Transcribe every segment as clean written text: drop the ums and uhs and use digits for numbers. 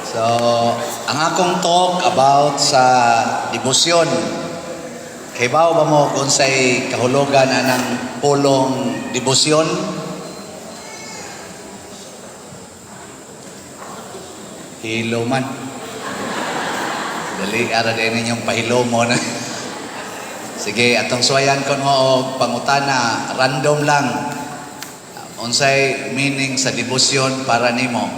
So, ang akong talk about sa debosyon. Kahibaw ba mo kung unsay kahulugan anang pulong debosyon? Hilo man. Dali, ara din ninyong pahilo mo na. Sige, atong suwayan ko no og pangutana, random lang. Unsay meaning sa debosyon para nimo?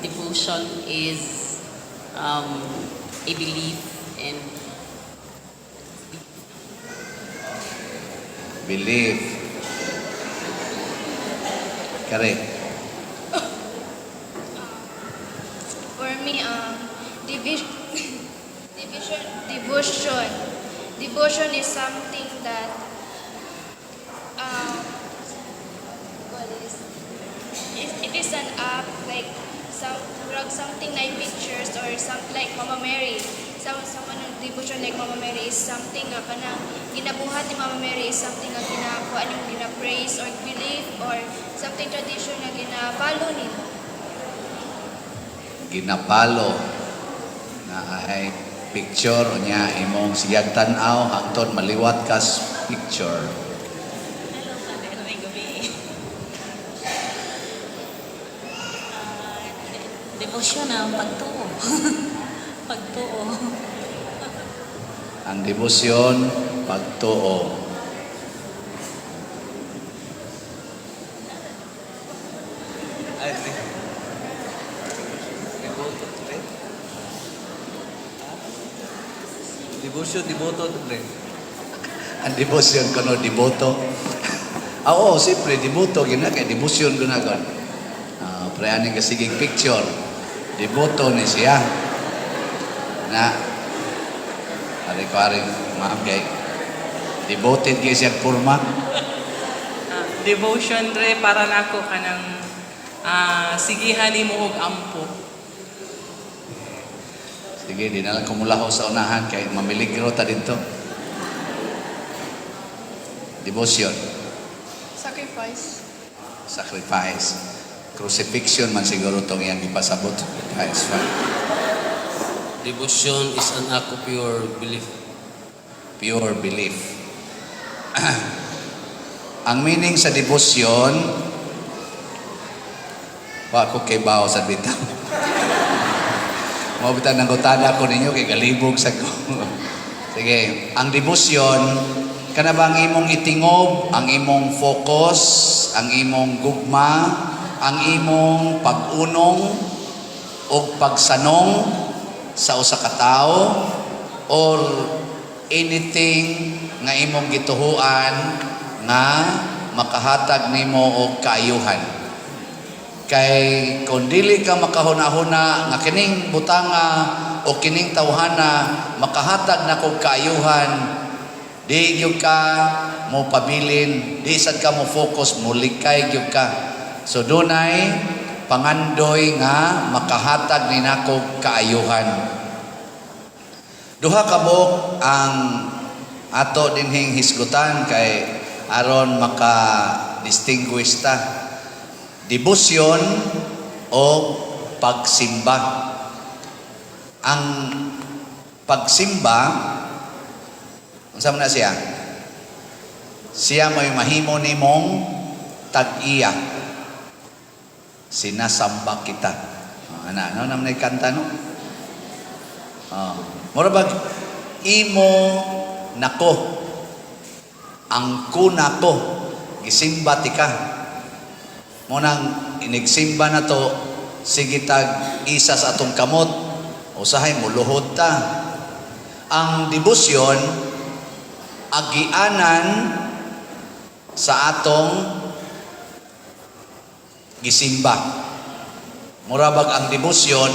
Devotion is a belief and Belief. Correct. For me, devotion. Devotion is something that what is it is an app like some murag something like pictures or some like Mama Mary. Someone ng devotion like Mama Mary is something nga kanang ginabuhat ni Mama Mary is something nga ginakuan yung gina-praise or belief or something tradition nga gina-follow nimo. Ginapalo na ay picture niya imong siyag tan-aw hangtod maliwat kas picture. Hello, Father. May gabi. Devotion ang pagtuo. Pagtuo. Ang debosyon, pagtuo. Ay, Devoto, pre. Devotion, devoto, pre. Ang debosyon kuno deboto. Ah, oo, siyempre deboto gina kay debosyon guna kon. Ah, pre aning kasigig picture. Deboto ni siya. Na ari ko aring ma'am kay devoted kay siya porma. Devotion dre para nako kanang sigihan nimo og ampo. Sige, di na lang kumulaho sa unahan kay mamiligro ta dito. Devotion, Sacrifice. Sacrifice. Crucifixion man siguro tong iyang ipasabot. Sacrifice. Fine. Devotion is an act of pure belief. Pure belief. Ang meaning sa devotion, wa ko kay bao sa bitaw. Mao bitaw nangutana ko ninyo kay galibog sa ko. Sige, ang devotion kana ba ang imong itingob, ang imong focus, ang imong gugma, ang imong pag-unong o pagsanong sa usa ka tawo or anything nga imong gituhuan nga makahatag nimo og kaayuhan? Kay kung dili ka makahuna-huna nga kining butanga o kining tawhana makahatag na kog kaayuhan, di gyud ka mo pabilin, di sad ka mo focus, mulikay gyud ka. So dunay pangandoy nga makahatag ni nako kaayuhan. Duha ka buok ang ato dinhing hisgutan kay aron maka-distinguish ta. Debosyon o pagsimba. Ang pagsimba, unsa man na siya? Siya mo'y mahimo nimong tag-iya. Sinasamba kita. Oh, ana, no naman ay kanta, no? Oh. Mura bag imo nako ang kunako gisimba ti ka mo nang inigsimba na to, sige tag isa sa atong kamot, usahay muluhod ta. Ang debosyon, agianan sa atong gisimba. Mura bag ang debosyon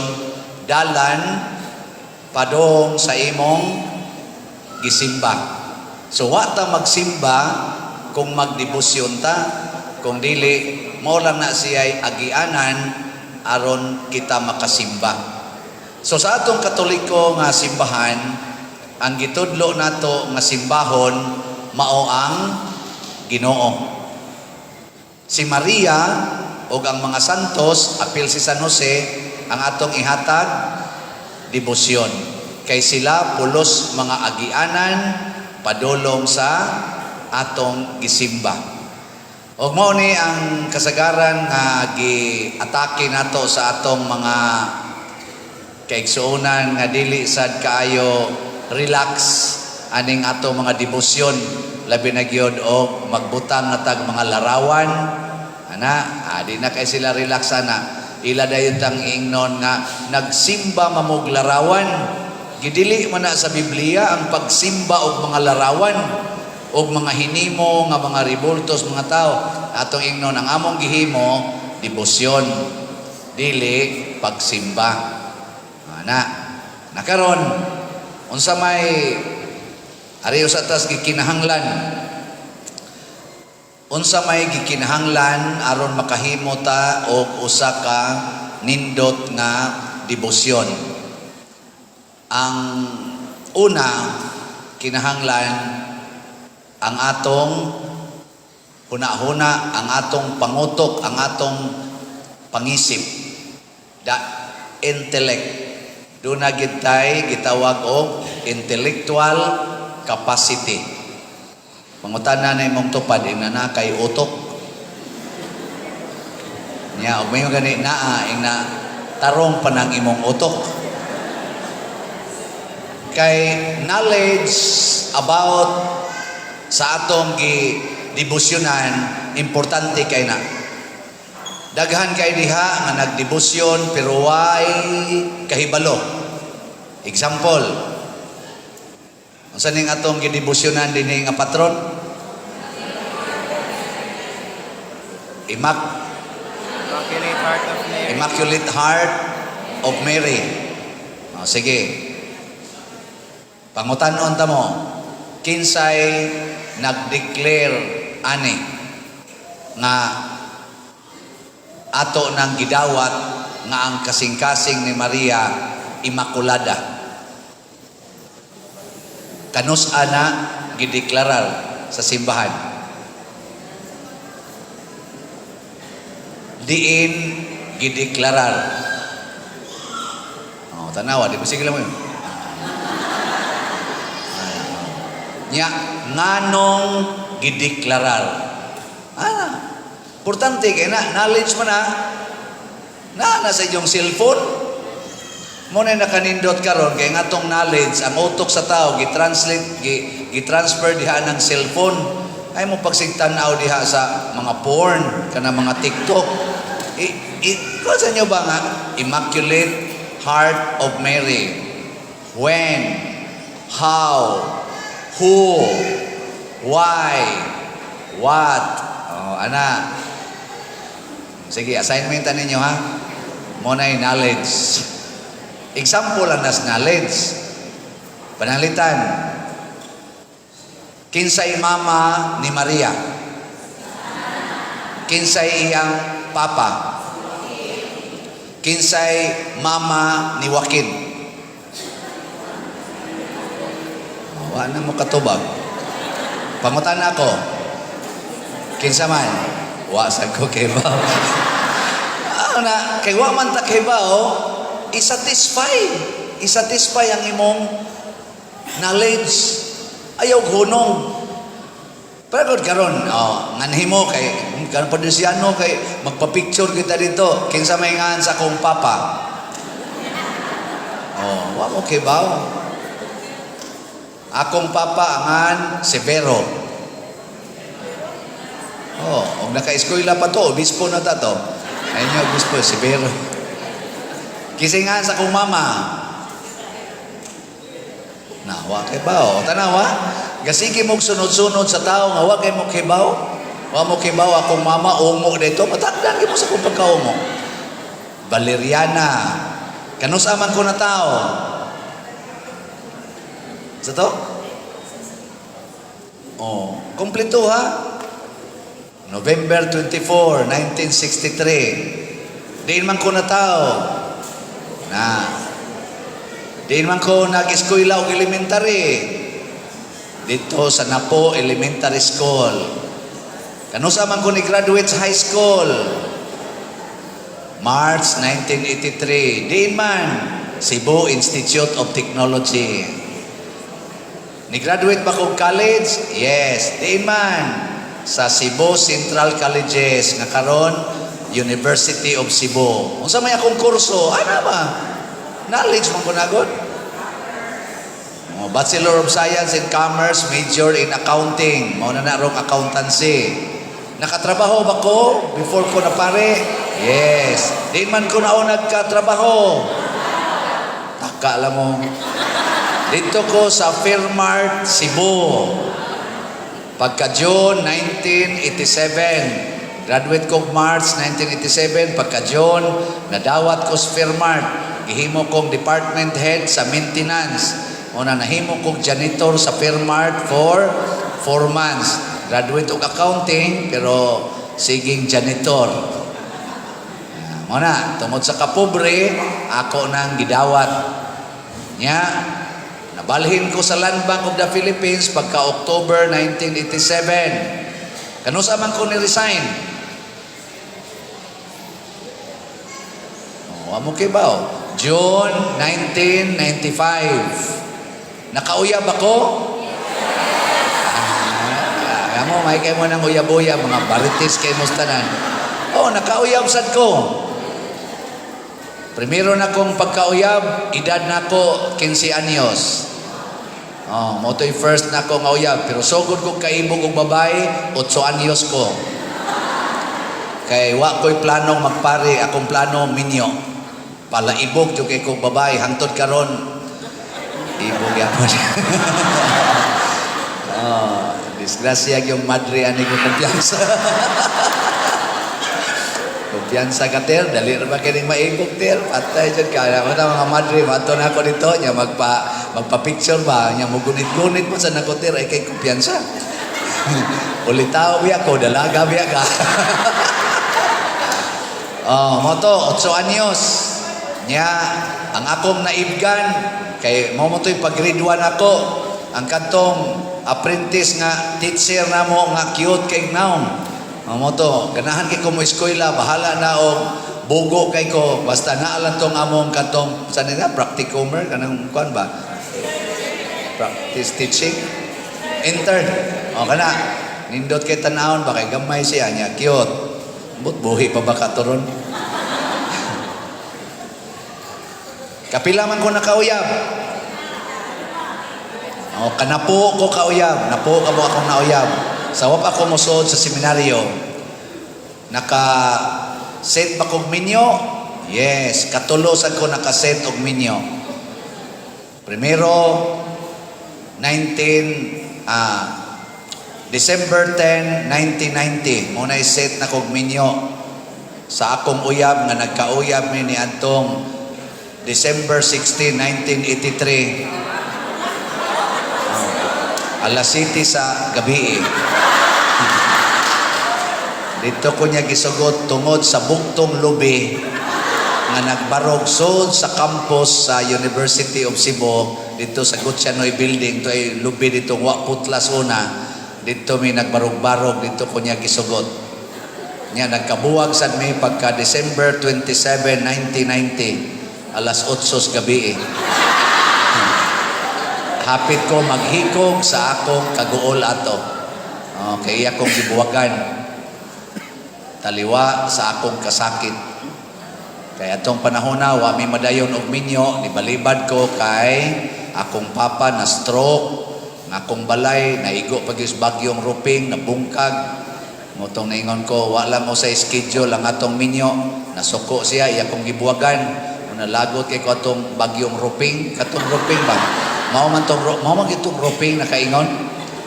dalan padong sa imong gisimba. So wa ta magsimba kung magdebosyon ta, kung dili mo lang na siya'y agianan aron kita makasimba. So sa atong Katoliko nga simbahan, ang gitudlo nato nga simbahon mao ang Ginoo. Si Maria Ug ang mga santos, apil si San Jose, ang atong ihatag debosyon. Kay sila pulos mga agianan padulong sa atong gisimba. Og mao ni ang kasagaran nga gi-atake nato sa atong mga kaigsuonan nga dili sad kaayo relax aning ato mga debosyon, labi na gyud og magbutang na tag mga larawan ana, di na kay sila relax ana. Ila dayon tang ingnon nga nagsimba mamog larawan. Gidili man na sa Biblia ang pagsimba og mga larawan og mga hinimo nga mga ribultos, mga tao. Atong ingnon, ang among gihimo debosyon, dili pagsimba ana. Nakaron, unsa may ari sa tas gikinahanglan, unsa may gikinahanglan aron makahimo ta og usa ka nindot nga debosyon? Ang una, kinahanglan ang atong huna-huna, ang atong pangutok, ang atong pangisip, the intellect. Duna gyud tay gitawag og intellectual capacity. Pangutana na imong tupad, ing na kay utok. Nya, og mayo gani naa, ing na tarong pa ng imong utok. Kay knowledge about sa atong gi debosyonan, importante kay na. Daghan kay diha nga nagdebosyon pero way kahibalo. Example, unsa ning atong gidebosyonan dinhi nga patron? Immaculate Heart of Mary. Immaculate Heart of Mary. O, sige. Pangutanon ta mo, kinsay nag-declare ani nga ato nang gidawat nga ang kasing-kasing ni Maria Immaculada? Kanus ana gideklarar sa simbahan? Diin gideklarar? Oh, tanawa, di ba sige lang mo yun? Nya, nganong gideklarar? Importante kay na, knowledge man na. Na, nasa inyong cellphone. Mo na nakanindot karon kay nga atong knowledge, ang utok sa tao gi-translate, gi-transfer diha ng cellphone. Ay mo pagsigtan-aw diha sa mga porn, kana mga TikTok. I, sa inyo ba nga Immaculate Heart of Mary? When, how, who, why, what? Oh, ana. Sige, assignment ta ninyo ha. Mo na knowledge. Example lang nas knowledge. Pananglitan. Kinsay mama ni Maria? Kinsay iyang papa? Kinsay mama ni Joaquin? Oh, wa na mo katubag. Pangutan ako. Kinsa man? Wa sa ko kay ba. Na kay wa man ta kay ba, oh, i-satisfy. I-satisfy ang imong knowledge. Ayaw hunong. Pero kung karon, oh, nganhi mo kay karon pa kay magpa-picture kita dito. Kinsa may ngan sa akong papa? Oh, wa mo kay ba? Akong papa angan Severo. Oh, og naka-eskwela pa to, obispo na ta to. Ayun yung obispo, Severo. Kisingan sa akong mama. Na, wa kay bao. Tanawa, gasige mo sunod-sunod sa tao nga wa kay mo kibaw. Wa mo kibaw akong mama ungo dito, matagdan gyud mo sa akong pagkaungo. Valeriana. Kanus man ko na tao? Sa to? Oh, kompleto ha. November 24, 1963. Diin man ko na tao. Na. Diin man ko nag-eskwela og elementary. Dito sa Napo Elementary School. Kanusa man ko ni graduate sa high school. March 1983. Diin man, Cebu Institute of Technology. Ni-graduate ba kog college? Yes. Diin man, sa Cebu Central Colleges nga karon University of Cebu. Unsa may akong kurso? Ano ba? Knowledge man ko nagod. Oh, Bachelor of Science in Commerce, major in Accounting. Mao na rong accountancy. Nakatrabaho ba ko before ko napari? Yes. Di man ko naon nagkatrabaho. Taka lang mo. Dito ko sa Fairmart, Cebu. Pagka June 1987. Graduate ko March 1987. Pagka June, nadawat ko sa Fairmart. Gihimo kong department head sa maintenance. Una, nahimo kong janitor sa Fairmart for 4 months. Graduate og accounting, pero siging janitor. Ah, mao na, tungod sa kapobre, ako nang gidawat. Nya, nabalhin ko sa Land Bank of the Philippines pagka October 1987. Kanusa man ko ni-resign? Oh, amo kay ba? Oh? June 1995. Nakauyab ako? Ah, amo, may kay mo nang uyab-uyab, mga baritis kay mo tanan. Oh, nakauyab sad ko. Primero na kong pagkauyab, edad na ko 15 anyos. Oh, mao to'y first na ko nga uyab, pero sugod kong kaibog og babae, 8 anyos ko. Kay wa ko'y planong magpari, akong plano minyo. Palaibog jud kay kong babae hangtod karon ibog yapon. Oh, disgrasya yung madre ani ko kumpiyansa. Kumpiyansa ka ter, dali ra ba kining maibog ter, patay jud ka. Mo ta mga madre, mato na ako dito nya magpa picture ba nya mugunit-gunit mo sa nako ter ay kay kumpiyansa. Ulitaw biya ko, dalaga biya ka. Oh, mao to, 8 anyos. Nya, ang akong naibgan, kay mao mo to'y pag grade 1 ako, ang katong apprentice nga teacher namo nga cute kay naong. Mao to, ganahan kay ko mo eskwela, bahala na og bugo kay ko, basta naa lang tong among katong sa nila practicumer kanang kuan ba? Practice teaching. Intern. O kana, nindot kay tanawon ba kay gamay siya nya cute. But buhi pa ba ka turon? Kapila man ko nakauyab. O, kanapo ko kauyab. Napo ka mo akong nauyab. Sa wap ako mosuod sa seminaryo. Naka set ba kog minyo? Yes, katulo sad ko naka-set og minyo. Primero, 19 December 10, 1990, mao na set na kog minyo sa akong uyab nga nagkauyab mi ni adtong December 16, 1983. Oh, alas 7 sa gabi. Dito ko niya gisugot tungod sa buktong lubi nga nagbarog sud sa campus sa University of Cebu dito sa Gotianoi Building. To ay lubi dito, wa putlas una. Dito mi nagbarog-barog, dito ko niya gisugot. Niya nagkabuwag sad mi pagka December 27, 1990, alas 8 sa gabi. Hapit ko maghikog sa akong kaguol ato. Okay, iya kong gibuwagan. Taliwa sa akong kasakit. Kaya atong panahon na, wa mi madayon og minyo, nibalibad ko kay akong papa na stroke, ang akong balay, naigo pag bagyong Ruping, nabungkag. Motong naingon ko, wala mo sa schedule ang atong minyo. Nasuko siya, iya kong gibuwagan. Nalagot kay ko atong bagyong Ruping, katong Ruping ba? Mao man itong Ruping nakaingon.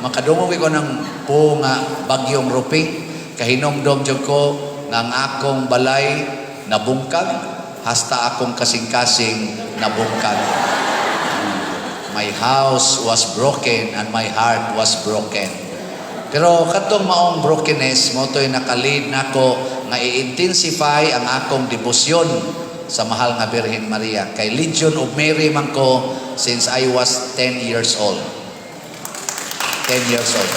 Makadungog ko ng po nga bagyong Ruping. Kahinomdom jud ko nga ang akong balay nabungkag hasta akong kasing-kasing nabungkag. My house was broken and my heart was broken. Pero katong maong brokenness, mao to'y naka-lead nako nga i-intensify ang akong debosyon sa mahal nga Birhen Maria. Kay Legion of Mary man ko since I was 10 years old. 10 years old.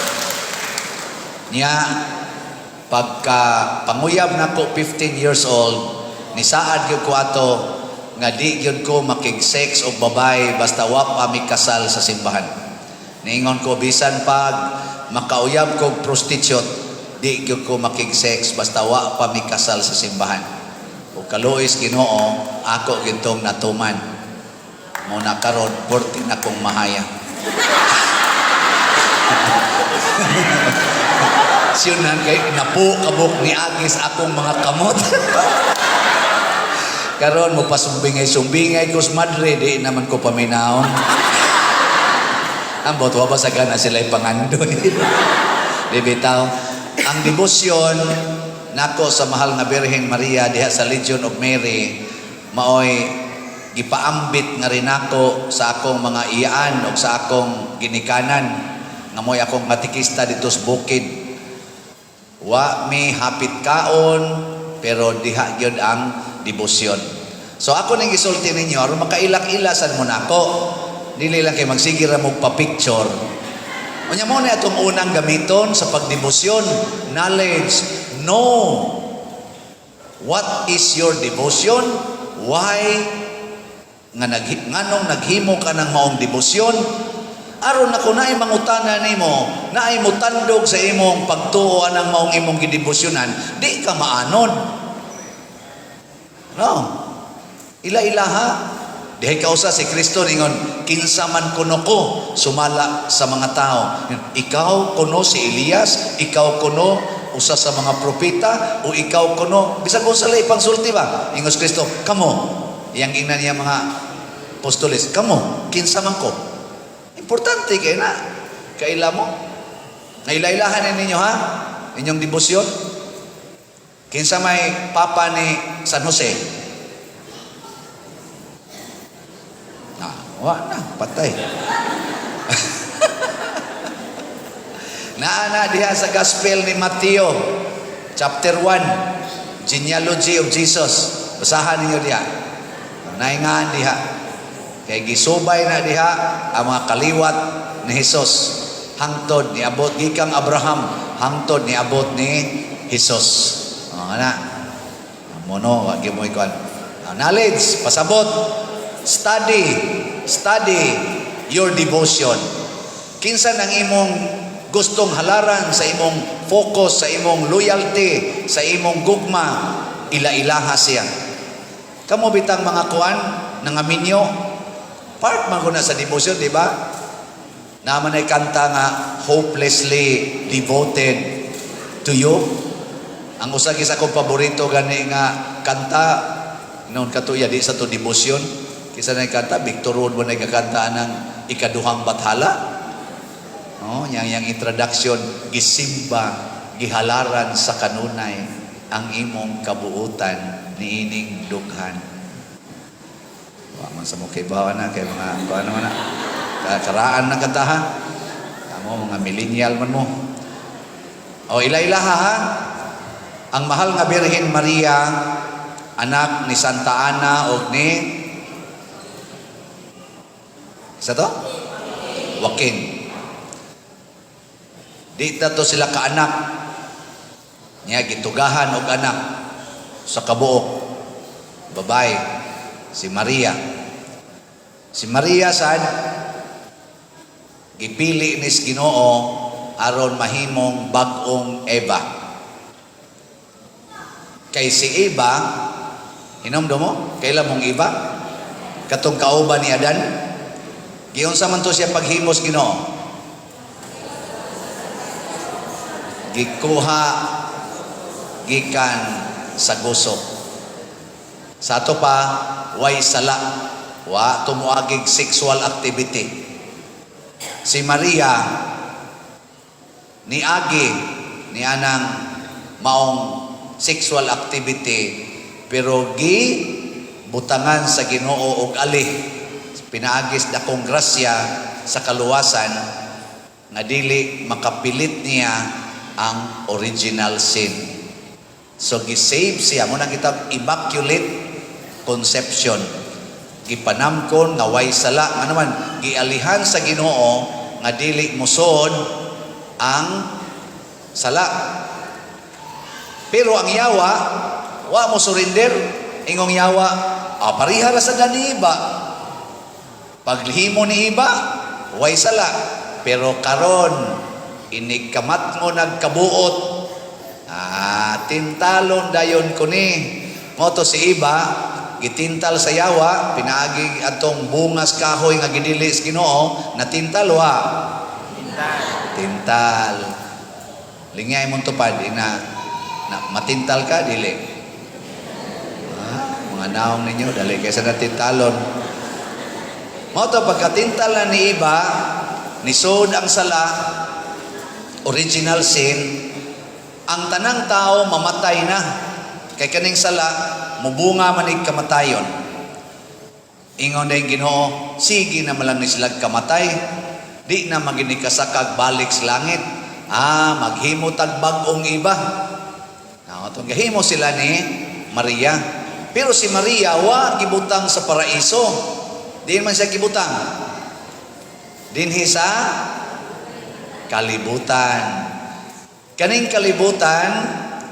Niya, pagka panguyab nako 15 years old, Nisaad gyud ko ato nga di gyud ko makig-sex og babae basta wa pa mi kasal sa simbahan. Niingon ko, bisan pag makauyab kog prostitute, di gyud ko makig-sex basta wa pa mi kasal sa simbahan. O kaluoy sa Ginoo, ako gyud tong natuman. Mao na karon porti na kong mahaya. Siyunan kay napo kabuk ni agis akong mga kamot. Karon mo pasumbingay-sumbingay ko sa madre, di naman ko paminawon. Ambot, wa ba sa gana sila pangandoy? Di bitaw. Ang debosyon nako sa mahal nga Birhen Maria diha sa Legion of Mary maoy gipaambit nga rin nako sa akong mga iyaan o sa akong ginikanan nga mo'y akong katikista dito sa bukid. Wa mi hapit kaon, pero diha gyud ang debosyon. So ako ning gisulti ninyo aron makailak-ilasan mo nako. Dili lang kay magsige ra mo pa-picture. Unya mo na atong unang gamiton sa pagdebosyon, knowledge. Know what is your devotion? Why nga nganong naghimo ka ng maong debosyon? Aron ako naay mangutana nimo, naay mutandog sa imong pagtuo anang maong imong gidebosyonan, di ka maanod. No. Ila-ilaha. Dihay kausa si Kristo ningon, "Kinsa man kuno ko?" sumala sa mga tao. "Ikaw kuno si Elias, ikaw kuno usa sa mga propeta, o ikaw kuno bisag unsa lay pangsulti ba?" Ingos Kristo, "Kamo," iyang ingnan niya mga apostoles, "Kamo, kinsa man ko?" Importante kay na kaila mo. Nailailahan ninyo ha, inyong debosyon. Kinsa may papa ni San Jose? Na, wa na, patay. Naa na diha sa Gospel ni Mateo, chapter 1, genealogy of Jesus. Basahan ninyo diha. Naingaan diha. Kay gisubay na diha ang mga kaliwat ni Jesus. Hangtod ni abot gikang Abraham, hangtod ni abot ni Jesus. O, ana. Mono, wa gyud mo ikuan. Knowledge, pasabot. Study, study your devotion. Kinsa nang imong gustong halaran sa imong focus, sa imong loyalty, sa imong gugma, ila-ilaha siya. Kamo bitang mga kuan, nangaminyo, part man ko na sa devotion, di ba? Naman ay kanta nga, "Hopelessly Devoted to You." Ang usa sa akong paborito gani nga kanta, noon katuya, di sa to devotion. Kisa na kanta, Victor Wood mo na kanta ng Ikaduhang Bathala. No, yang introduction, "Gisimba, gihalaran sa kanunay ang imong kabuutan niining dughan." Wa man sa mo kay bawa na kay mga kuan naman na. Karaan ng kanta ha. Amo mga millennial man mo. O ila-ilaha ha. Ang mahal nga Birhen Maria, anak ni Santa Ana og ni isa to? Joaquin. Di ta to sila kaanak. Niya gitugahan og anak sa kabuok. Babae, si Maria. Si Maria sad gipili ni Ginoo aron mahimong bag-ong Eva. Kay si Eva, hinomdom mo, kaila mong Eva? Katong kauban ni Adan? Giunsa man to siya paghimos Ginoo? Gikuha gikan sa gusok. Sa ato pa, way sala, wa tumuagig sexual activity. Si Maria niagi ni anang maong sexual activity, pero gi butangan sa Ginoo og ali pinaagis dakong grasya sa kaluwasan nga dili makapilit niya ang original sin. So gi-save siya mo na kita immaculate conception. Gipanamkon nga way sala, nga naman gialihan sa Ginoo nga dili musod ang sala. Pero ang yawa wa mo surrender. Ingong yawa, ah, pareha ra sa ni iba. Paghimo ni iba, way sala. Pero karon inig kamat mo nagkabuot. Ah, tintalon dayon ko ni. Mao to si iba, gitintal sa yawa, pinaagi atong bungas kahoy nga gidili sa Ginoo, natintal wa. Tintal. Tintal. Lingay mong tupad, ina, na, matintal ka, dili. Ah, mga naong ninyo, dali kaysa natintalon. Mao to pagkatintal na ni iba, nisod ang sala, original sin, ang tanang tao mamatay na. Kay kaning sala, mubunga manig kamatayon. Ingon na yung Ginoo, sige na malang ni sila kamatay. Di na maginig kasakag balik sa langit. Ah, maghimo tag bag-ong iba. Now, itong gahimo sila ni Maria. Pero si Maria, wa gibutang sa paraiso. Di man siya gibutang. Dinhi sa kalibutan. Kaning kalibutan,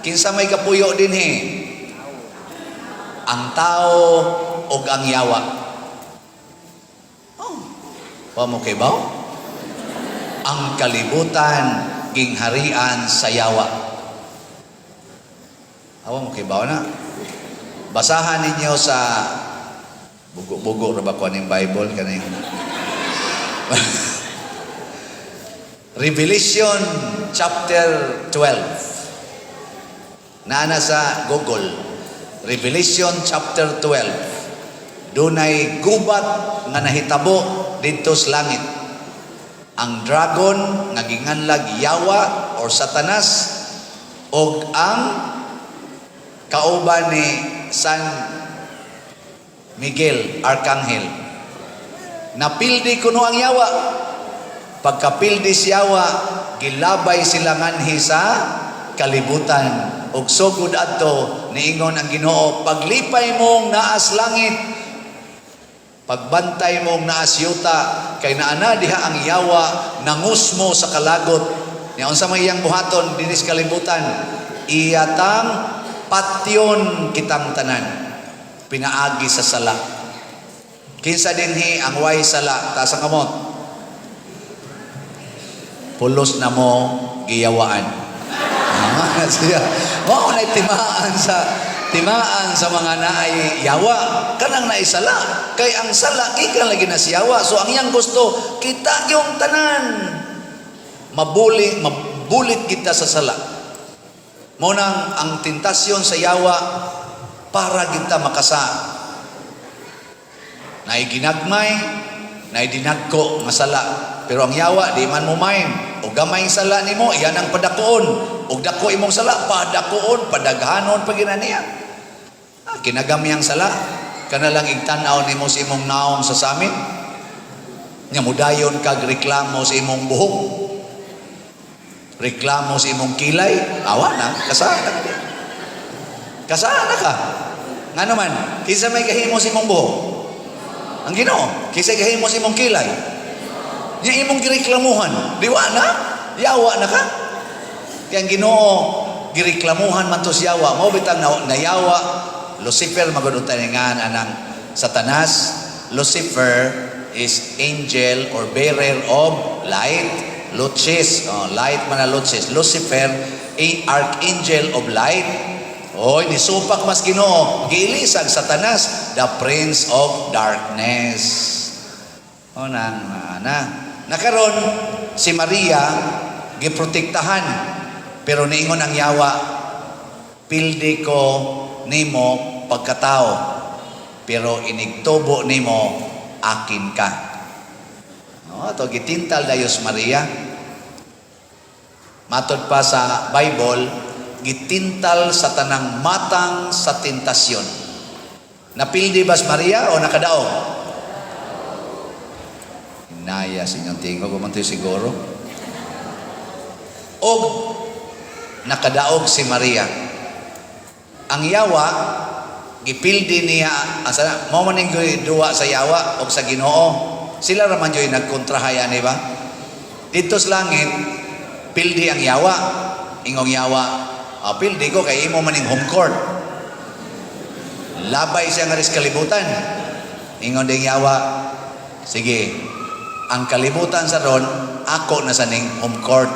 kinsa may kapuyo dinhi? Ang tao ug ang yawa. Oh, wa mo kay baw? Ang kalibutan gingharian sa yawa. Awa mo kay baw na. Basahan ninyo sa bugo-bugo ra ba ko ning Bible kaning Revelation chapter 12. Naana sa Google. Revelation chapter 12. Dunay gubat nga nahitabo didto sa langit. Ang dragon nga ginganlag yawa or Satanas og ang kauban ni San Miguel Arcangel. Napildi kuno ang yawa. Pagkapildi si yawa, gilabay sila nganhi sa kalibutan. Ug sugod adto niingon ang Ginoo, paglipay mong naas langit, pagbantay mong naas yuta, kay naana diha ang yawa nangusmo sa kalagot. Nya unsa may iyang buhaton dinhi sa kalibutan? Iyatang patyon kitang tanan pinaagi sa sala. Kinsa dinhi ang way sala? Taas ang kamot. Pulos na mo giyawaan. Ah, siya. Mao na timaan sa mga naay yawa kanang naisala kay ang sala gikan lagi na siyawa, so ang iyang gusto kita yung tanan mabuli mabulit kita sa sala. Mao nang ang tentasyon sa yawa para kita makasa. Naay ginagmay, naay dinagko nga sala. Pero ang yawa di man mo main. O gamay sala nimo, iyan ang padakoon. Og dako imong sala, padakoon, padaghanon pa gina niya. Ah, kinagamyang sala. Kana lang igtan-aw nimo sa imong naong sa samin. Nya mudayon kag reklamo sa imong buhok. Reklamo sa imong kilay, awa na, kasana ka. Kasana ka. Nga naman, kinsa may gahimo sa imong buhok? Ang Ginoo. Kinsa gahimo sa imong kilay? Nya imong gireklamuhan, diwa na, yawa na ka. Kaya ang Ginoo gireklamuhan man to siya yawa. Mao bitang nayawa Lucifer magud ngan anang Satanas. Lucifer is angel or bearer of light. Lucis, oh, light man na Lucis. Lucifer, a archangel of light. Oy, nisupak mas Ginoo, giilisag Satanas, the prince of darkness. O nang ana. Nakaron si Maria giprotektahan, pero niingon ang yawa, pildi ko nimo pagkatao, pero inigtubo nimo akin ka. No, to gitintal dayos Maria. Matod pa sa Bible, gitintal sa tanang matang sa tentasyon. Napildi ba si Maria o nakadaog? Inaya sa inyong tingog, kumantoy siguro. Og nakadaog si Maria. Ang yawa, gipildi niya, asa, mao man ning duwa sa yawa og sa Ginoo. Sila ra man juy nagkontrahayan, di ba? Dito sa langit, pildi ang yawa. Ingong yawa, ah, pildi ko kay imo maning home court. Labay siya nga sa kalibutan. Ingon ding yawa, sige, ang kalibutan sa ron, ako na sa ning home court.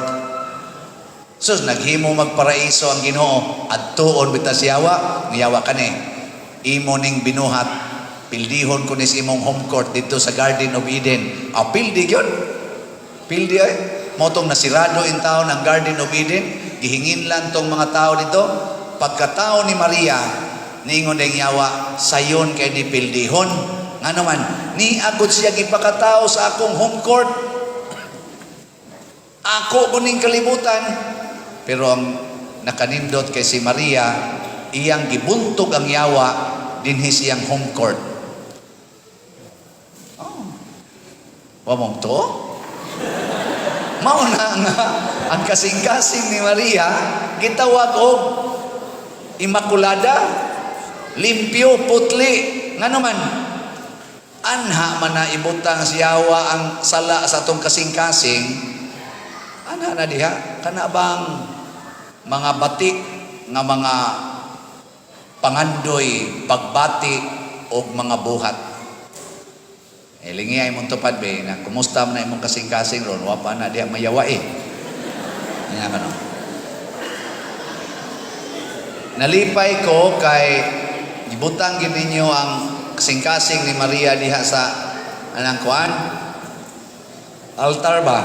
So, naghimo magparaiso ang Ginoo, adtuon bitaw si yawa, niyawa kani. Imo ning binuhat, pildihon ko ni sa imong home court dito sa Garden of Eden. Ah, pildi gyud. Pildi ay. Motong nasirado in taon ang Garden of Eden, gihingin lang tong mga tao dito. Pagkatao ni Maria, niingon ding yawa, sayon kay ni pildihon. Ngano man, ni agod siya gipakatao sa akong home court. Ako kuning kalibutan. Pero ang nakanindot kay si Maria, iyang gibuntog ang yawa dinhi siyang home court. Oh. Wa mong to? Mao na nga ang kasing-kasing ni Maria gitawag og Immaculada, limpyo, putli. Ngano man, anha man na ibutang siyawa ang sala sa atong kasing-kasing, anha na diha, kana bang mga batik nga mga pangandoy, pagbati og mga buhat. Eh, lingi ay mong tupad be, na kumusta man na imong kasing-kasing ron, wa pa na diha mayawa eh. Nga ka no? Nalipay ko kay gibutang gid ninyo ang kasing-kasing ni Maria diha sa anang kuan altar ba.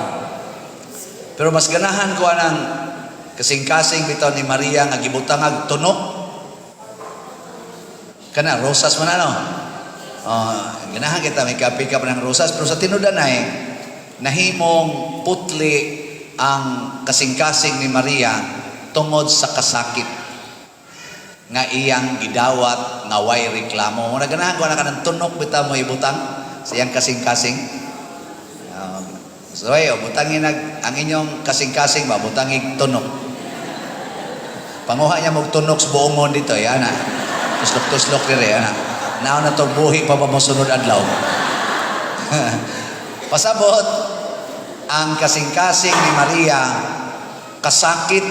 Pero mas ganahan ko anang kasing-kasing bitaw ni Maria nga gibutang ag tunok. Kana rosas man ano. Ganahan kita may kapi ka pa ng rosas pero sa tinudanay nahimong putli ang kasing-kasing ni Maria tungod sa kasakit nga iyang gidawat nga way reklamo. Muna ganahan ko na kanang tunok bitaw mo ibutang sa iyang kasing-kasing. So ayo butangin ang inyong kasing-kasing ba butangin tunok. Panguha niya mog tunok sa buongon dito, yan na. Tuslok-tuslok dire, ana. Naon na to buhi pa ba mosunod adlaw. Pasabot ang kasing-kasing ni Maria kasakit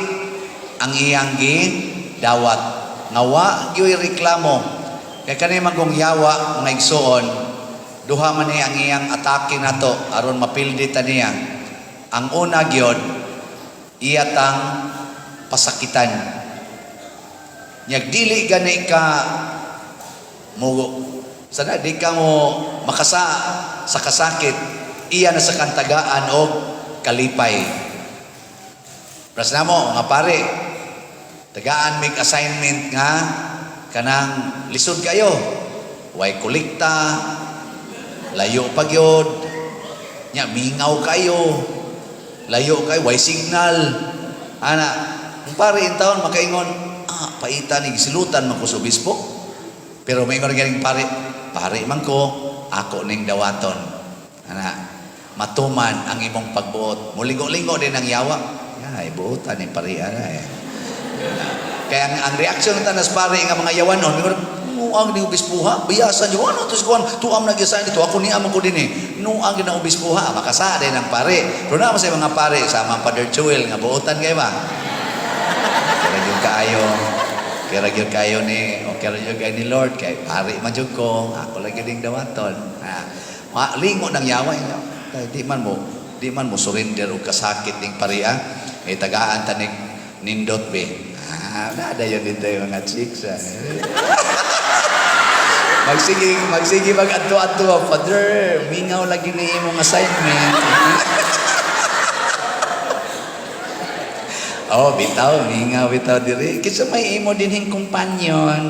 ang iyang gidawat. Nga wa gyoy reklamo. Kay kani man kung yawa mga igsuon, duha man ni ang iyang atake nato aron mapildi ta niya. Ang una gyud iya tang pasakitan. Nyag dili gani ka mo sana di ka mo makasa sa kasakit, iya na sa kantagaan og kalipay. Pras na mo, mga pare, tagaan mig assignment nga kanang lisod kayo. Way kolekta, layo pa gyud, nya mingaw kayo, layo kayo, way signal. Ana, ang pare in taon makaingon, paita ni gisilutan man ko sa obispo. Pero maingon ganing pare, pare man ko, ako ning dawaton. Ana, matuman ang imong pagbuot. Mulingo-lingo din ang yawa. Ya, ibuotan ni pare ana eh. Kaya ang reaksyon ng tanas pare nga mga yawanon, nuang ni obispuha, biyasan niyo, ano tos kuan, tuam na gisain dito, ako niya man ko din eh. Nuang gina obispuha, makasa din ang pare. Pero naman sa mga pare, sama Father Joel nga buotan kay ba? Kaya gyud kaayo, kaya gyud kaayo ni, o kaya gyud kaayo ni Lord, kay pare man jud ko, ako lagi ding dawaton. Ha, lingo ng yawa, kay di man mo surrender og kasakit ning pare ah. Eh tagaan ta ning nindot be. Ah, nada yun dito yung mga chicks. Ah. Magsige mag-adto-adto, Father, mingaw lagi ni imong assignment. Oh, bitaw, mingaw bitaw diri. Kinsa may imo dinhing companion.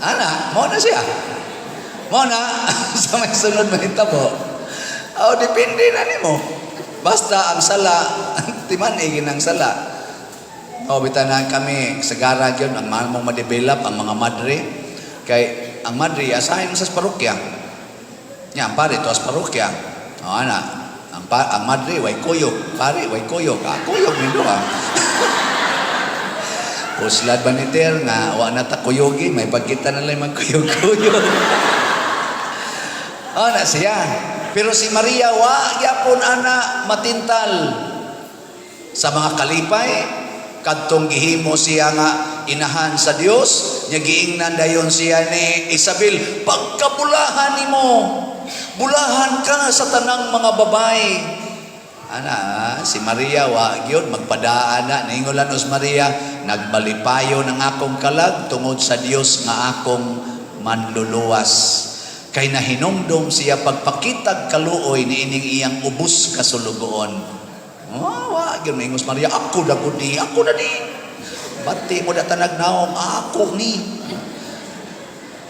Ana, mo na siya. Mo na sa may sunod mahitabo. Oh, depende na nimo. Basta ang sala, timan-igin ang sala. O, bitanan kami sa garage yun, ang mahal mong ma-develop, ang mga madre. Kay, ang madre, asahin mo sa parokya. Nya, ang pare, to as parokya. O, ana, ang madre, way kuyog. Pare, way kuyog. Ah, kuyog, nindo ah. Puslad ba ni Ter nga, wa na ta kuyogi, may pagkita na lang magkuyog-kuyog. O, na siya. Pero si Maria, wa gyapon ana matintal sa mga kalipay kadtong gihimo siya nga inahan sa Dios nya, giingnan dayon siya ni Isabel, "Pagkabulahan nimo, bulahan ka sa tanang mga babae." Ana si Maria wa gyud magpadaan na. Ningulan os Maria, "Nagmalipayon ang akong kalag tungod sa Dios nga akong manluluwas," kay nahinumdom siya pagpakitag kaluoy ni ining iyang ubos kasulugoon. Oh, wa gyud maingos Maria, "Ako na gud ni, ako na ni. Bati mo da tanag naong, ako ni."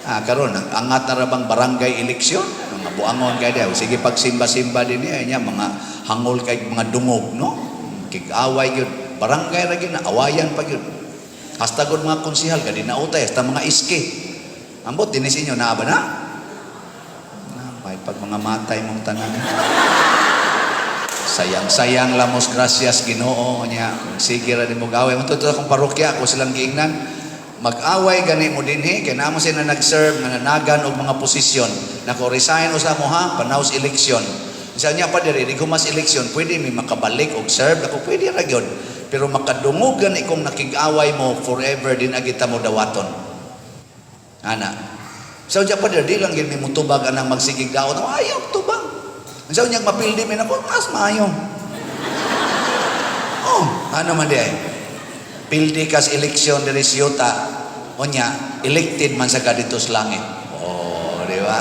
Ah, karon ang angat na ra bang barangay eleksyon, mga buangon kay daw. Sige pagsimba-simba din niya, niya mga hangol kay mga dungog, no? Kig-away gyud, barangay ra gyud na awayan pa gyud. Hasta gud mga konsihal gadi nautay, hasta mga iske. Ambot dinhi sa inyo naa ba na? Na, may pag mga matay mong tanan. Sayang-sayang lamos gracias Ginoo niya. Sige ra din mo gaway. Mo akong parokya ako silang giingnan. Mag-away gani mo dinhi kay namo sila nag-serve nga nanagan og mga posisyon. Nako, resign usa mo ha, panaws eleksyon. Sa niya pa diri di mas eleksyon, pwede mi makabalik og serve ako, pwede ra gyud. Pero makadungog gani kung nakig-away mo forever din agita mo dawaton. Ana. Sa unya pa diri di lang gyud mi mutubag anang magsigig daot. Ayaw tubag. Sa unya mapildi mi nako, mas maayo. Oh, ano man di ay? Pildi kas eleksyon diri sa yuta, unya elected man sa ka dito sa langit. Oh, di ba?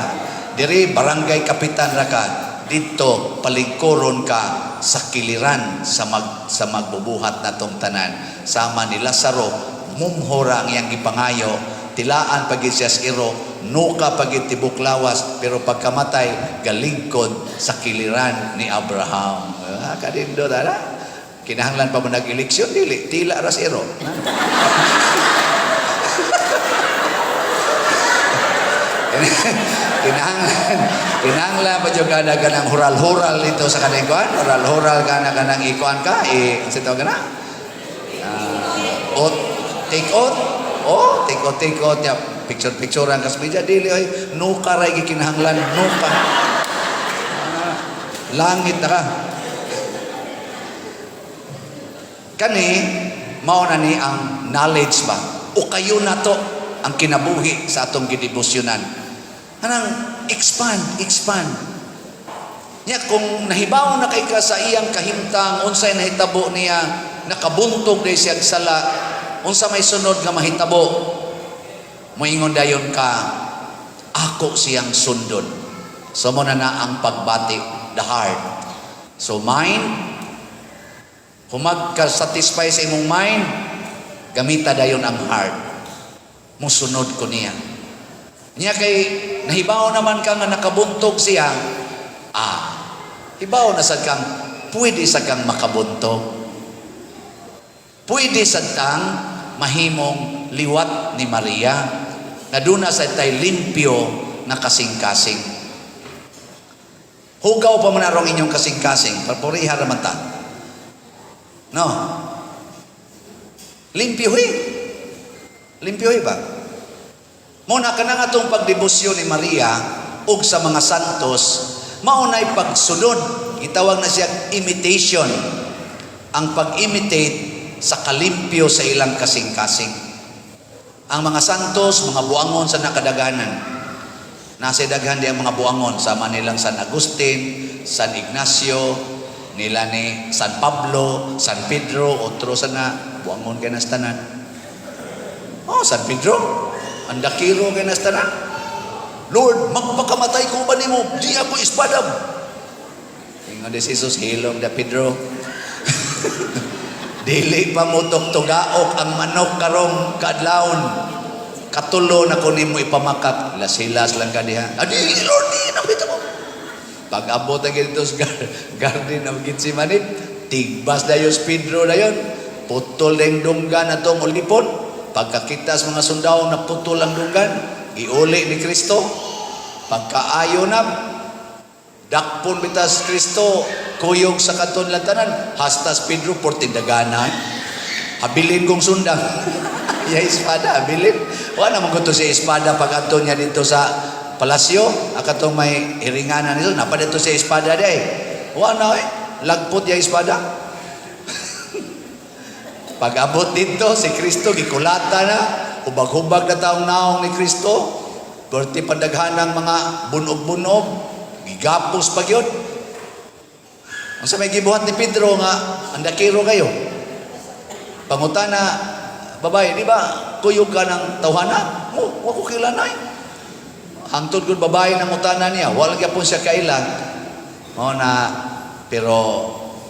Diri barangay kapitan ra ka, dito palingkuron ka sa kiliran sa magbubuhat natong tanan. Sama ni Lazaro, mumhora ang iyang gipangayo, tilaan pagid siya sa iro, nuka pagid tibok lawas, pero pagkamatay galingkod sa kiliran ni Abraham. Ah, kadindo tara. Kinahanglan pa mo nag-eleksyon dili, tila ra sa iro. Kinahanglan pa jud ka na kanang hural-hural dito sa kanang kuan, hural-hural ka na kanang ikuan ka, eh, sa tawag na? Oath, take oath. Oh, take oath, take oath. Ya, picture-picturean kas media dili oy, nuka ra gikinahanglan, nuka. Ah, langit na ka. Kani mao na ni ang knowledge ba? O kayo na to ang kinabuhi sa atong gidebosyonan. Anang expand, expand. Nya kung nahibaw na kay ka sa iyang kahimtang, unsay nahitabo niya, nakabuntog day siya sala, unsa may sunod nga mahitabo, moingon dayon ka, ako siyang sundon. So mo na na ang pagbati, the heart. So mind, kung magka-satisfy sa imong mind, gamita dayon ang heart. Musunod ko niya. Niya kay nahibaw naman ka nga nakabuntog siya, hibaw na sad kang pwede sa kang makabuntog. Pwede sad kang mahimong liwat ni Maria na doon na sad tay limpyo na kasing-kasing. Hugaw pa man arong inyong kasing-kasing, papuriha raman ta. No? Limpyo eh. Limpyo eh ba? Muna ka na nga itong pagdebosyon ni Maria ug sa mga santos, maunay pagsunod. Gitawag na siya imitation. Ang pag-imitate sa kalimpyo sa ilang kasing-kasing. Ang mga santos, mga buangon sa nakadaganan. Nasa daghan di ang mga buangon sama nilang San Agustin, San Ignacio, nila ni San Pablo, San Pedro, otro sana buangon kay nas tanan. Oh, San Pedro, ang dakiro kay nas tanan. Lord, magpakamatay ko ba nimo? Di ako espada. Ingon si Jesus, hilom da Pedro. Dili pa mo tugaok ang manok karong kaadlawon. Katulo na ko nimo ipamakak. Lasilas lang ka diha. Adi, Lord, di na mo. Pag-abot na dito sa garden of Gethsemane, tigbas dayon si Pedro dayon. Putol na yung dunggan atong ulipon. Pagkakita sa mga sundao na putol ang dunggan, giuli ni Kristo. Pagkaayo na, dakpon bitas Kristo, kuyog sa katon lantanan, hastas Pedro por tindaganan. Habilin kong sundang. Ya espada, habilin. Wala naman ko to si espada pag ato niya dito sa palasyo, akatong may hiringanan nito, napadito siya espada day. Wa na eh, lagpot ya espada. Pag abot dito, si Kristo gikulata na, hubag-hubag na taong naong ni Kristo. Perti pandaghanang mga bunog-bunog, gigapos pa gyud. Unsa may gibuhat ni Pedro nga andakiro kayo? Pangutana, babae, di ba kuyog ka ng tawhana? Mo, wa ko kilanay. Hangtod gud babae nang utana niya, wala gyapon siya kaila. Mao na, pero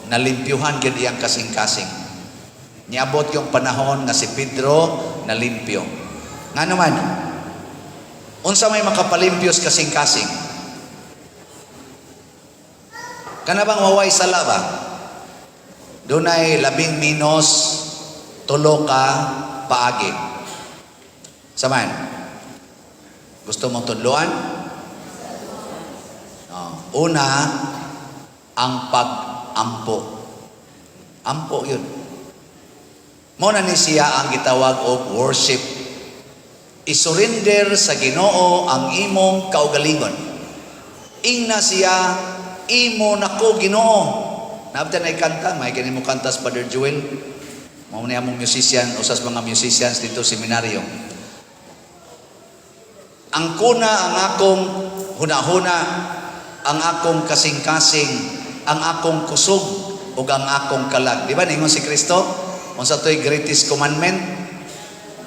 nalimpyuhan gyud iyang kasing-kasing. Niabot yung panahon nga si Pedro nalimpyo. Nga naman, unsa may makapalimpyo sa kasing-kasing? Kana bang waway sala ba? Dunay 13 ka paagi. Saman, gusto mong tudluan? Oh. Una, ang pag-ampo. Ampo yun. Mao na ni siya ang gitawag og worship. I-surrender sa Ginoo ang imong kaugalingon. Ingna siya, imo nako Ginoo. Naabtan ay kanta, may kini mo kanta sa Father Joel. Mao ni among musician, usas mga musicians dito seminaryo. Ang kuna ang akong hunahuna, ang akong kasing-kasing, ang akong kusog ug ang akong kalag. Di ba ningon si Kristo? Unsa to'y greatest commandment?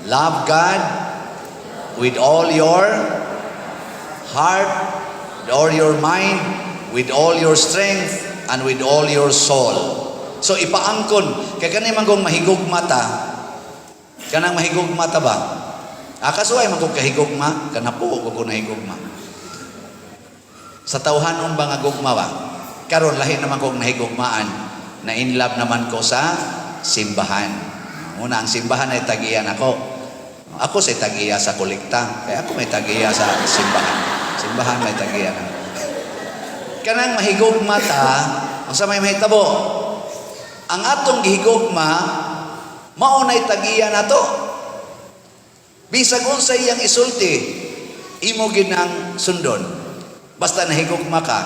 Love God with all your heart, with all your mind, with all your strength, and with all your soul. So ipaangkon, kay kani man kung mahigugma ta, kanang mahigugma ta ba? Kasuway man kung kahigugma, kanapo ko kung nahigugma. Sa tawhanon ba nga gugma ba? Karon lahi naman kong nahigugmaan, na in love naman ko sa simbahan. Una, ang simbahan ay tagiyan ako. Ako sa tagiya sa kolekta. Kaya ako may tagiya sa simbahan. Simbahan may tagiya na. Kanang mahigugma ta, unsa may mahitabo? Ang atong gihigugma, mao nay tagiya nato. Bisag unsa iyang isulti, imo ginang sundon. Basta nahigugma ka.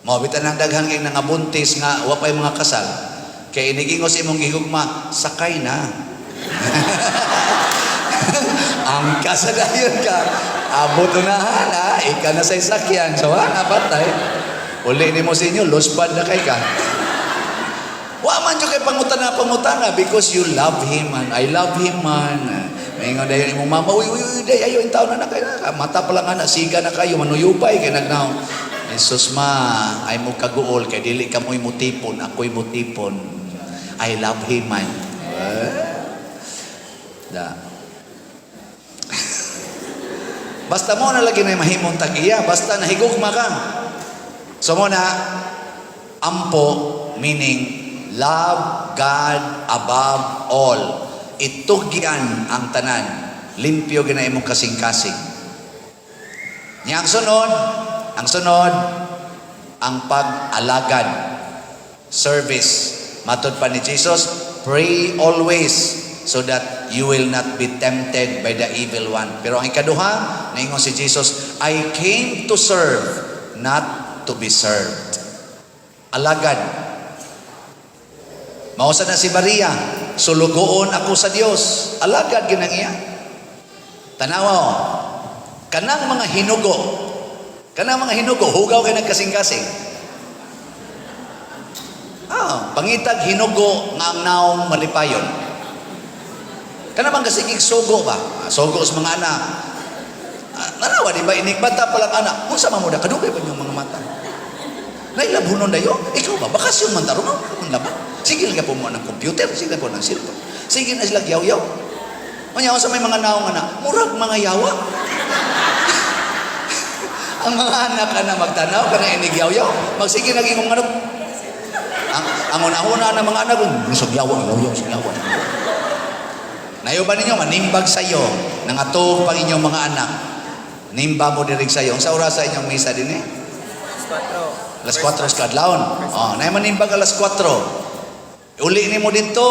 Mao bitan ang daghan kay nangabuntis nga wa pay mga kasal. Kay inigingos imong gihigugma, sakay na. Ang kasadayon ka. Abot unahan ha, ika na sa isakyan. So ha, napatay. Uli ni mo sa inyo, luspad na kay ka. Wa man jud kay pangutana pangutana because you love him, man. I love him, man. Maingon dayon imong mama, "Uy, uy, uy, day ayo in taon na na kayo. Mata pa lang ana, siga na kayo, manuyupay kay nagnaw." Jesus ma, ay mo kaguol kay dili ka mo'y mutipon, ako'y mutipon. I love him, man. Eh? Da. Basta mo na lagi na mahimong tagiya, basta nahigugma ka. So mo na, ampo, meaning love God above all. Itugyan ang tanan. Limpyo gina imong kasing-kasing. Nya ang sunod, ang pag-alagad, service. Matod pa ni Jesus, pray always so that you will not be tempted by the evil one. Pero ang ikaduha, naingon si Jesus, "I came to serve, not to be served." Alagad. Mausa na si Maria, sulugoon ako sa Dios. Alagad ginang iya. Tanawa oh. Kanang mga hinugo, hugaw kay nagkasing-kasing. Pangitag hinugo nga ang naong malipayon. Kana bang kasigig sugo ba? Sugo sa mga anak. Nanawa di ba inigbata pa lang anak. Unsa man mo da kadugay pa inyong mga mata. Nailabhunon dayo? Ikaw ba? Bakasyon man taro man laba. Sige lang po mo ng computer, sige lang po ng cellphone. Sige na sila yaw-yaw. Unya sa may mga naong anak, murag mga yawa. Ang mga anak ana magtanaw kana inig yaw-yaw, magsige naging mga anak. Ang una-una na mga anak, sug yawa, yaw-yaw, sug yawa. Nayo ba ninyo manimbag sa iyo nangatog pang inyong mga anak? Nimba mo diri sa iyo. Unsa oras sa inyong misa din eh? Alas 4. Alas 4 sa kadlawon. Oh, nay manimbag alas 4. Uli nimo dito,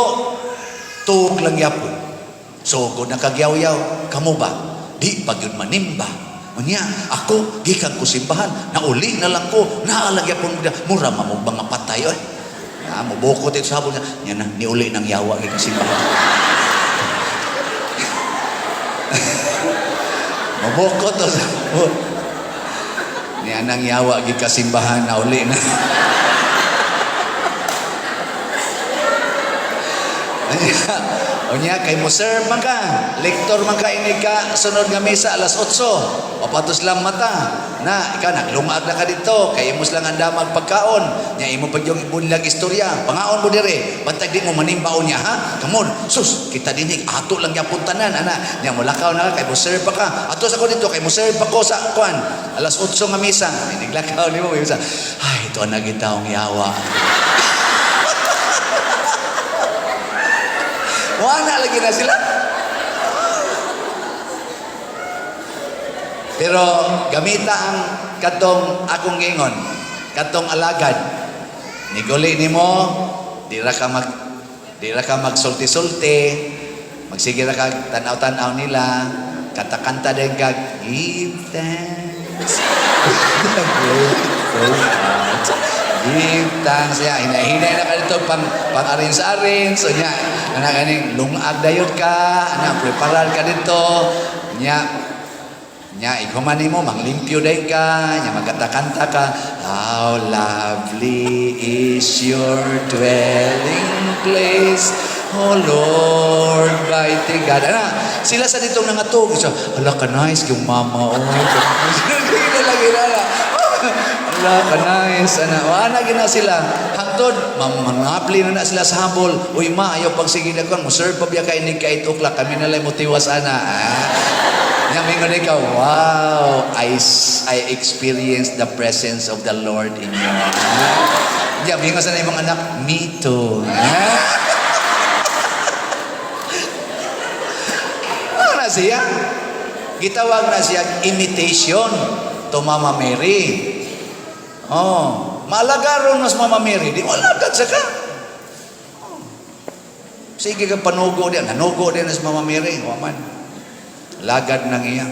tuog lang yapon. Sugod na kagyaw-yaw. Kamo ba? Di pag yun manimba. Unya, ako gikan ko simbahan, nauli na lang ko, naa lang gyapon mura mamog mga patay oy. Na mobukot ito sa habol niya. Nya na niuli ng yawa gikan simbahan. Mobukot to sa habol. Niya nang yawa gikan simbahan, nauli na. Unya kay mo serve man ka, lektor man ka ini ka sunod nga misa alas 8. Papatos lang mata. Na ikaw naglungag na ka dito kay imo lang ang damag pagkaon. Nya imo pag yung ibunlag istorya. Pangaon mo dire. Bantag di mo manimbaon niya ha. Come on. Sus, kita dinhi ato lang gyapon tanan ana. Nya molakaw na ka kay mo serve pa ka. Ato sa ko dito kay mo serve pa ko sa kuan. Alas 8 nga misa. Niglakaw nimo misa. Ay, ito ang nagitaong yawa. Wala lagi na sila. Pero gamita ang katong akong ingon, katong alagad. Niguli nimo, di ra ka magsulti-sulti, magsige ra ka tanaw-tanaw nila, kanta-kanta din ka, give thanks. Grateful heart. Give thanks. Ya, hinahinay na ka dito pang pang arin sa. So nya, ana kaning lungag dayon ka, ana preparar ka dito. Nya, nya ikuman nimo manglimpyo dayon ka, nya magkanta-kanta ka. How lovely is your dwelling place, O Lord, mighty God. Ana, sila sa ditong nangatog. So, ala ka nice yung mama. Oh, gina lagi na. Ala ka nice. Ana, wala gina sila. Hangtod, mangapli na na sila sa habol. Uy ma, ayaw pagsige na mo serve pa biya kay ni kay 8 o'clock. Kami na lang motiwas ana. Ah. Nya mingon ikaw, wow, I experienced the presence of the Lord in you. Ah. Nya mingon sa imong anak, me too. Ah. Ano na siya? Gitawag na siya imitation to Mama Mary. Oh, maalagaron mas Mama Mary, di alagad sa ka. Oh. Sige ka panugo diyan, nanugo din sa Mama Mary, wa man. Lagad nang iya.